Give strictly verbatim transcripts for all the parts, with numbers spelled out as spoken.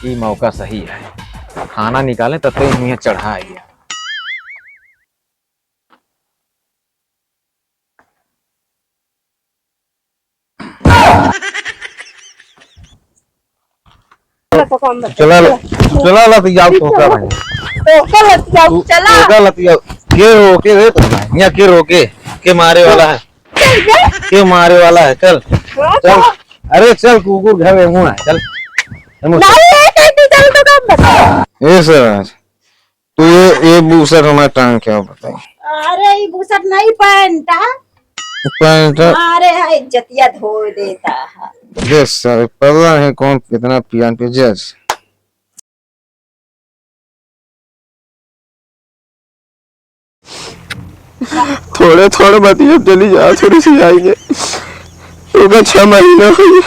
ई मौका सही है, खाना निकाले तब तो इन्हें चढ़ा गया। चला ला, चला ला, तो जाओ, तो का भाई? तो का लतियाओ, तू, चला। तो का लतियाओ? के हो, के रे तो भाई? यहाँ के रो के? के मारे वाला है? चल जा। के मारे वाला है? चल, हाँ, चल। तो अरे चल, कुकुर घर में मुँह है, चल। हम नहीं, ये कहती, चल तो काम बता। ए सर, तो ये, ये बुशर्ट हमारे टांग क्या बताओ? अरे, ये बुशर्ट नहीं, पैंट है। पैंट है? अरे, है, इज्जतिया धो देता है। देख सारे, पता है कौन कितना पियान पे जज। थोड़े थोड़े बतिया चली जा, थोड़ी सी आएंगे। ओकर छह महीना हो गया।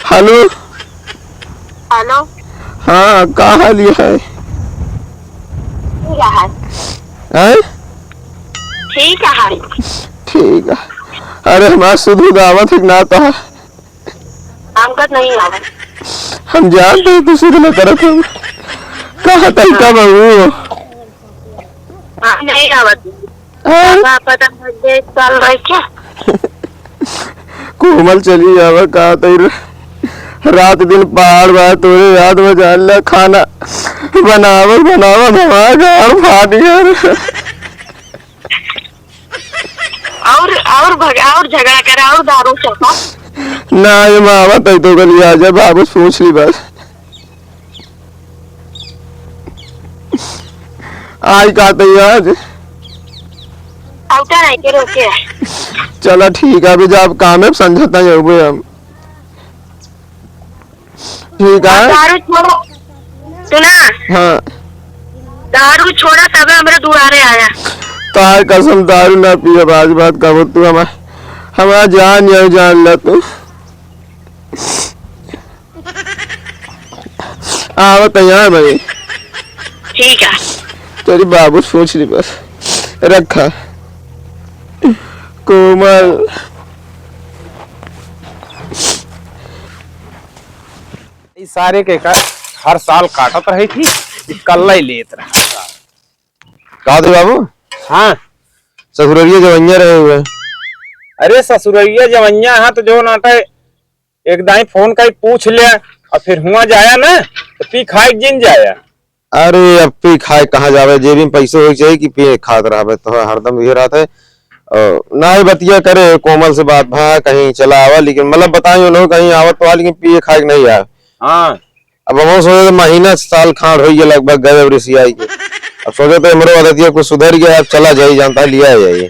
हेलो। हेलो। हाँ, का हाल है? ठीक है। हैं? ठीक है। ठीक है। अरे, हमार सुधु गावत है ना, तो हमका नहीं आवत। हम जानते हैं तू सुधु ना करत हो। कहाँ तक का बहू? हाँ, नहीं आवत। हाँ? का पता, बर्थडे चल रही क्या? कोमल चली आवा, का तई रे? रात दिन पहाड़ बा, तोरे याद में जान ला, खाना बनावल, बनावल, हमार गाड़ फाट गया रे। और, और भग-, और झगड़ा करे, और दारू चढ़ा। ना, ये मामा तई तो गली आ जाए, बाबू सोच ली बस। आई का तई आज? औता नहीं के रोके। चला ठीक है, अभी जब काम है, समझता ही होबे हम। ठीक है। दारू छोड़ो। सुना? हाँ। दारू छोड़ा, तबे हमरे दुआरे आया। तार कसम, दारू ना पियब, आज बात कबो तू हमार, हमार जान या जान ला तू। आवत है यहाँ भाई। ठीक है। तेरी बाबू सोच ली बस। रखा। कोमल। ई सारे के का हर साल काटत रही थी, ई कल्ला ही लेत रहा। का दे बाबू? हाँ। ससुररिया जवनिया रहे हुए। अरे ससुररिया जवनिया, हाँ, तो जो नाटा एक दाई फोन कइ पूछ ले, और फिर हुआ जाया ना, तो पी खाए के जिन जाया। अरे अब पी खाए कहाँ जावे, जेबी में पैसे होई चाहिए कि पिए खात रहबे, तो हरदम ये रहत है। अ, ना ही बतिया करे, कोमल से बात भा कहीं चला आवा, लेकिन मतलब बताई उन्होंने कहीं आवत तो आ, लेकिन पिए खाए के नहीं आए। हाँ। अब हम सोचे तो महीना साल खांड होई गया लगभग गए अब रिसियाई के। अब सोचे तो हमरो आदतिया कुछ सुधर गया, अब चला जाई, जानता लिया जाई।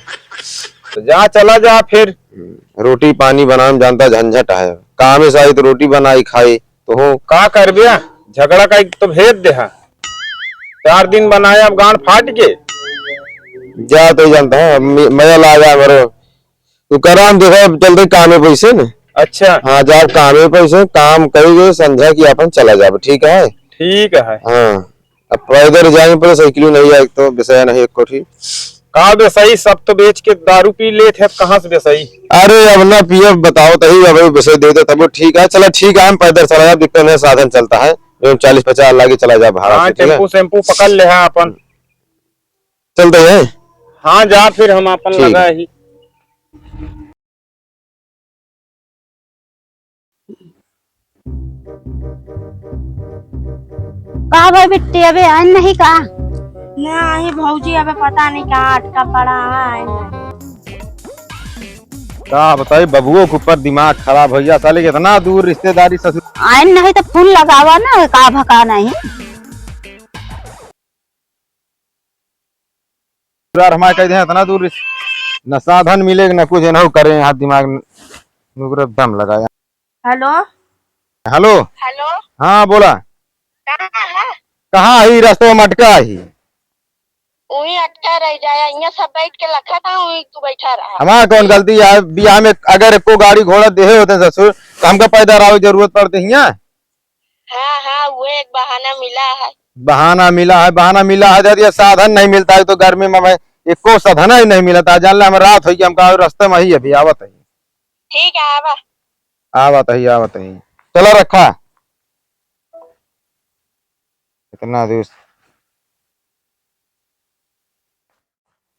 तो जा, चला जा फिर। हम्म, रोटी पानी बनावे में जानता झंझट है, काम से आई तो रोटी बनाई खाई। तो हो का करबे, झगड़ा का एक तो भेद दे हा। चार दिन बनाया, अब गांड फाट के। जा तो जानता है, अब मे-, मजा ला जा मरो। तू करा, हम देखा, अब चलते कामे पैसे न। अच्छा। हाँ, जा कामे पैसे, काम करी गए, संध्या की अपन चला जाब, ठीक है? ठीक है। हाँ, अब पैदल जाए पर साइकिल नहीं आए, तो बेचैन है एक कोठी। का बेचई, सब तो बेच के दारू पी लेत है, अब कहाँ से बेचई? अरे अब ना पियब, बताओ तही, अब बेचई दे दे तब ठीक है। चला ठीक है, हम पैदल चला जाब, दिक्कत नहीं, साधन चलता है, जो चालीस पचास लागे चला जाब भाड़ा हाँ, से, ठीक है? टेम्पू सेम्पू पकड़ ले हाँ अपन। चलते हैं। हाँ जा फिर हम अपन ठीक। लगा ही। का भाई बिट्टी, अबे आइन नहीं का? ना, ये भौजी अबे पता नहीं कहाँ अटका पड़ा है, आइन नहीं। का बताई, बबुओ के ऊपर दिमाग खराब हो गया, साले के इतना दूर रिश्तेदारी ससुर। आइन नहीं तो फोन लगावा ना, का भका नहीं। यार, हमारे कह दे इतना दूर न साधन मिले, न कुछ, न करे, यहाँ दिमाग नुकरे दम लगाया। हेलो। हेलो। हेलो। हाँ, बोला। कहाँ है? कहाँ है? रास्ते में अटका है। वही अटका रह जाया, यहाँ सब बैठ के लखा था, वही तू बैठा रहा। हमारा कौन गलती है? बियाह में अगर एको गाड़ी घोड़ा देहे होते ससुर, तो हमका पैदा रहा जरूरत पड़ते हिया। हाँ, हाँ, वो एक बहाना मिला है। बहाना मिला है, बहाना मिला है, जब ये साधन नहीं मिलता है तो गर्मी में हमें एको साधन ही नहीं मिलता है। जान ले, हम रात होई कि हम कहा रास्ते में ही अभी आवत है। ठीक है, आवा। आवत है, आवत है। चलो रखा। इतना दोस्त।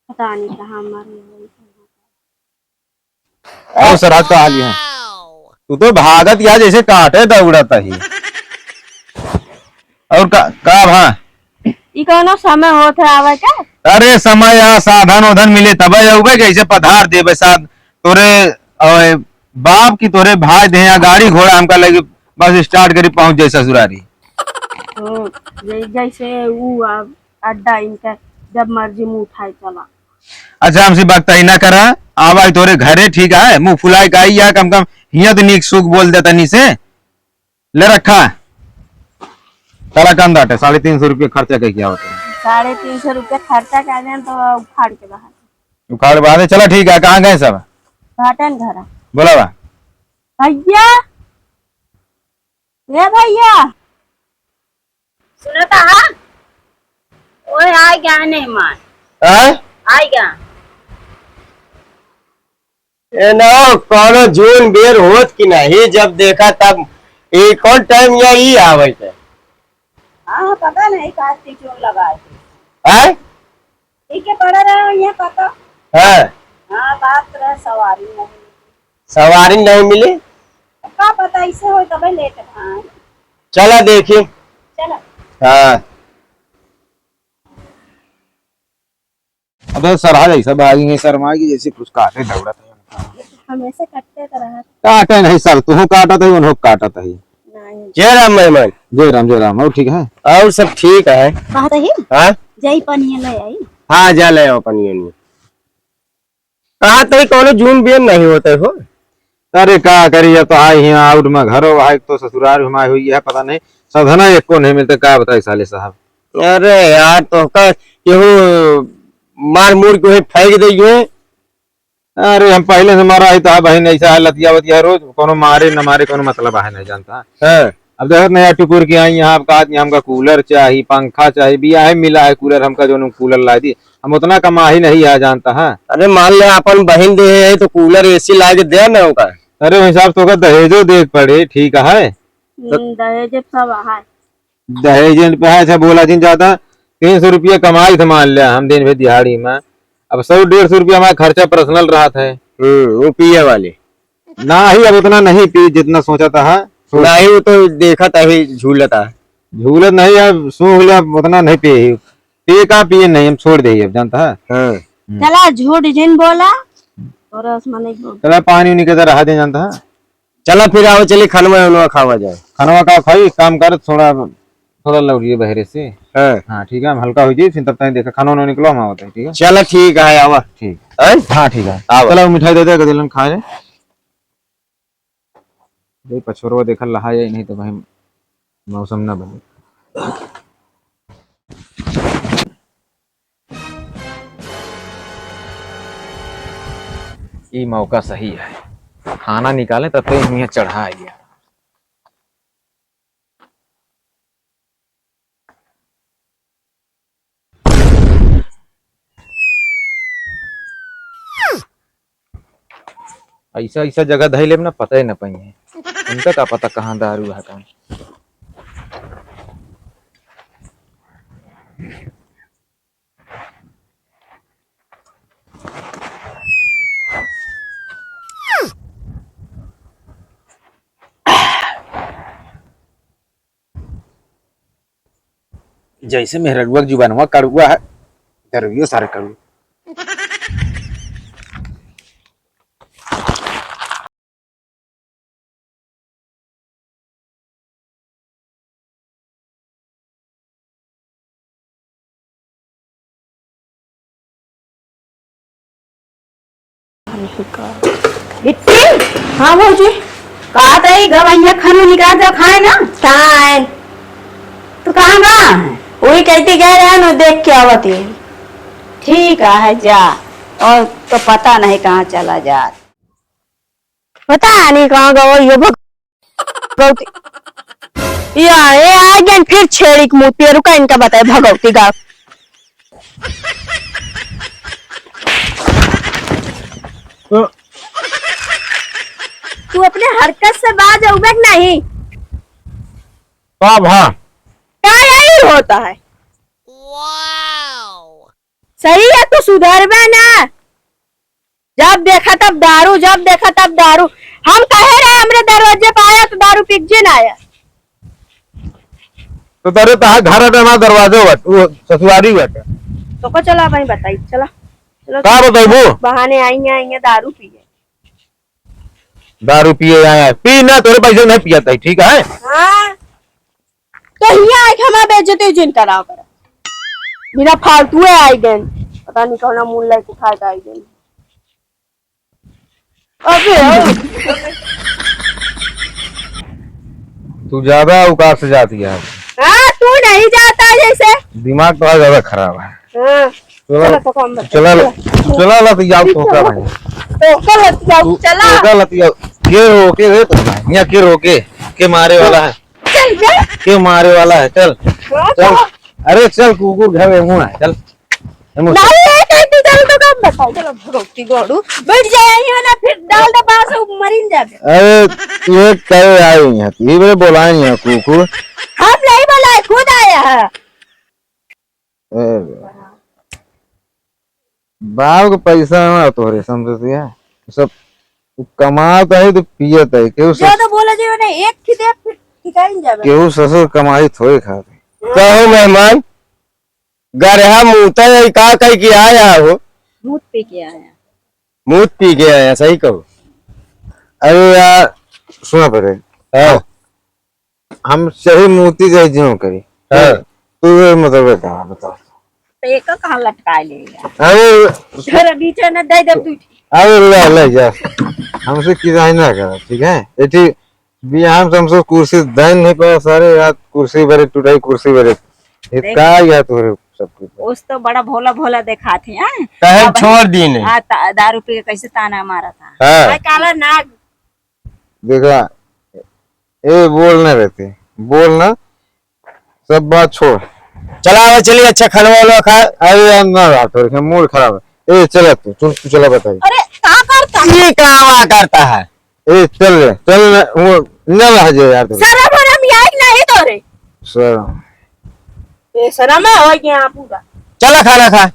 पता नहीं कहाँ मरे हैं। और सरहद का हाल ये है। तू तो भागत या जैसे काटे दौड़त ही। और का, का भा? ई कौनो समय होत है आवे के? अरे समय या साधन ओधन मिले तबे अउबे, कैसे पधार देबे साथ तोरे, अ, बाप की तोरे भाई दे या गाड़ी घोड़ा हमका लगे, बस start करी पहुँच जाए ससुरारी। तो जै-, जैसे ऊ आ, अड्डा इनका जब मर्जी मुँह उठाए चला। अच्छा, हमसे बकताई ना करा, आवा तोरे घरे, ठीक है, मुँह फुलाए के आई या, कम कम हियाँ तो नीक सुख बोल दे तनी से। ले रखा, चला कम दाटे, साढ़े तीन सौ रुपये खर्चा कइके आवत है। साढ़े तीन सौ रुपये खर्चा कर दें तो उखाड़ के बाहर। उखाड़ बाहर, चला ठीक है, कहाँ गए सब? घाटन घरा। बोला बा। भैया, ए भैया, सुनत हा? ओए, आइ गा मेहमान। हैं? आइ गा। ए ना, कौनो जून बेर होत कि नहीं, जब देखा तब। ई कौन टाइम या ई आवे के? हाँ, पता नहीं का चीज लगा है। हैं? ठीक है, पड़ा रहा यहाँ पता। हाँ। हाँ, बात रहा सवारी नहीं। सवारी नहीं मिली? का पता, ऐसे होई तबे लेट है। चला देखी। चला। हाँ। अबे सरहा जैसा भाई है, शर्मा की जैसे कुछ काटे दौड़त है। हमेशा कटते तो रहा। काटे नहीं सर, तू काटत है, उन्हों काटत है। नहीं। जय राम मेहमान। जय राम, जय राम। और ठीक है? और सब ठीक है। कहत ही? हाँ? जाई पनिया ले आई। हाँ, जा ले आओ पनिया नहीं। कहा तई कौनो जून बियन नहीं होते हो? अरे का करी, अब तो आए हियाँ आउट में घर हो, आए तो ससुराल में आए हुई है, पता नहीं साधना एको नहीं मिलते, का बताई साले साहब। अरे यार, तो का केहू मार मूर के वहीं फेंक देइए। अरे हम पहले से मारा ही था बहन, ऐसा है लतिया वतिया रोज, कोनो मारे न मारे, कोनो मतलब है नहीं जानता। हाँ। अब देखत नहीं यार, टुकुर के आई यहाँ, अब कहा कि हमका कूलर चाही, पंखा चाही, बियाहे मिला है कूलर, हमका जो कूलर ला दी, हम उतना कमा ही नहीं है जानता है। अरे मान ले अपन बहिन दे है तो कूलर एसी ला के दे ना ओका। अरे वो हिसाब से ओका दहेजो देख पड़े, ठीक है। हम्म, दहेज सब है। दहेज पे है, अच्छा बोला जिन ज्यादा, तीन सौ रुपया कमाई थे मान लिया हम दिन भर दिहाड़ी में, अब सौ डेढ़ सौ रुपया हमारा खर्चा पर्सनल रहा था। हम्म, वो पिए वाले। ना ही, अब उतना नहीं पी जितना सोचा था, हाँ। ना ही, वो तो देखा था ही झूलता। झूलत नहीं, अब सूंघ ले, अब उतना नहीं पिए ही। पिए का पिए नहीं, हम छोड़ दे ही अब, जानता है। हाँ। हम्म। चला, झूठ जिन बोला, और आसमान नहीं बोल। चला, पानी उनी के तरह दे, जानता है। चला फिर आओ, चली खनवा उनवा खावा जाए। खनवा का खाई, काम कर, थोड़ा, थोड़ा लौटिए बहरे से। हाँ। हाँ, ठीक है, हम हल्का हो जाए, फिर तब तक देखा, खाना उना निकलो, हम आवत है, ठीक है? चला ठीक है, आवा। ठीक। हैं? हाँ, ठीक है। आवा। चला, वो मिठाई दे दे, गदिलन खा ले। भाई, पछोरवा देखल रहा है, नहीं तो भाई, मौसम ना बने। ई मौका सही है, खाना निकालें तब तो इन्हें चढ़ा गया। ऐसा, ऐसा जगह धई लेब ना, पता ही ना पाइए। उनका का पता कहाँ दारू है, कहाँ। जैसे मेहररुआ के जुबानवा कड़ुआ है, दरुइयो सारे कड़ुआ। बिट्टी। हाँ भौजी। कहा तई गवैया खाना निकाल दो, खाए ना। कहाँ है? तू कहाँ बा? वही कहती गए रहे ना, देख के आवत है। ठीक है, जा। और तो पता नहीं कहाँ चला जात। पता नहीं कहाँ गवा यो भगवती। या, ए, आ गया फिर छेड़ी के मुँह पे, रुका इनका बताए भगवती गा। तू अपने हरकत से बाज अउबे कि नहीं? का भा? का यही फिट होता है। सही है, तू सुधरबे ना। जब देखा तब दारू, जब देखा तब दारू। हम कहे रहे, हमरे दरवाजे पे आया तो दारू पी के ना आया। तो तरे तहा घर हटे, हमार दरवाजो बट, वो ससुरारी बट। तो को चला भाई बताई, चला। चलो, का बताइबू? बहाने आई हैं, आई हैं, दारू पिए। दारू पिए आया है। पी ना, तोरे पैसे नहीं पिया था, ठीक है? हाँ। तो हियाँ आइके हमार बेइज्जती जिन कराओ कर। बिना फालतू है आई गए। पता नहीं कौन मुंह लाइक उठाए के आई गए। अबे, ओ। तू ज्यादा औकात से जाती है। हाँ, तू नहीं जाता जैसे। दिमाग तो ज्यादा खराब है। हाँ। चला, चला तो काम बता। चला, चला। चला, लतियाऊ, तोका भाई। तोका लतियाऊ, तू, चला। तोका लतियाऊ। के रोके रे तुम? यहाँ के रोके? के मारे वाला है? चल बे। के मारे वाला है? चल। हाँ, चल। चल। अरे चल, कुकुर घर में हूँ है, चल। हम नहीं, ये कहती चल तो काम बता। चलो, भगवती गोड़ू, बैठ जाए यहीं ना, फिर डाल दे बाहर से, मरिन जाबे। अरे, ये कहे आई यहाँ की, ये बोला नहीं है कुकुर। हम नहीं बोला है, खुद आया है। ए, बाप के पैसा ना तोहरे समझतिया। सब उ कमात है तो पियत है। केहू सस-, ज्यादा बोला जे ना, एक खिदे फिर ठिकाइन जाबे। केहू ससुर कमाई थोड़े खाते। हाँ। कहो मेहमान, गरहा मूता है, का कह के आया हो? मूत पी के आया। मूत पी के आया, सही कहो। अरे यार, सुना पड़े। हाँ। हम सही मूती जाए जियो करी। हाँ। तू ये मतलब बता, बता। तो एक कहाँ लटकाए ले यार? अरे तेरे बीच में दे दे तू। अरे ले, ले जा। हमसे किराए ना करा, ठीक है? एठी बिहान से हमसे कुर्सी दाइन नहीं पाया, सारे रात कुर्सी बरे टुटाई, कुर्सी बरे। ये देख। का यार तोरे सब कुछ? उस तो बड़ा भोला भोला देखा थे, हैं? कहे अब छोड़ दी ने। हाँ, ता-, दारू पी के कैसे ताना मारा था। हाँ। भाई काला नाग। देखा, ए, बोल ना रहते, बोल ना, सब बात छोड़। चला, आवा, चली, अच्छा खानवा वानवा खा। अरे यार, ना रहा, थोड़े से मूड खराब है। ए, चला तू, तू, तू चला बताई। अरे, का करता? ये का करता है? ए, चल रे, चल रे, वो ना रह जाए यार तू। शरम वरम याद नहीं तो रे। शरम। ए, शरम है, हो गया पूरा। चला खाना खा।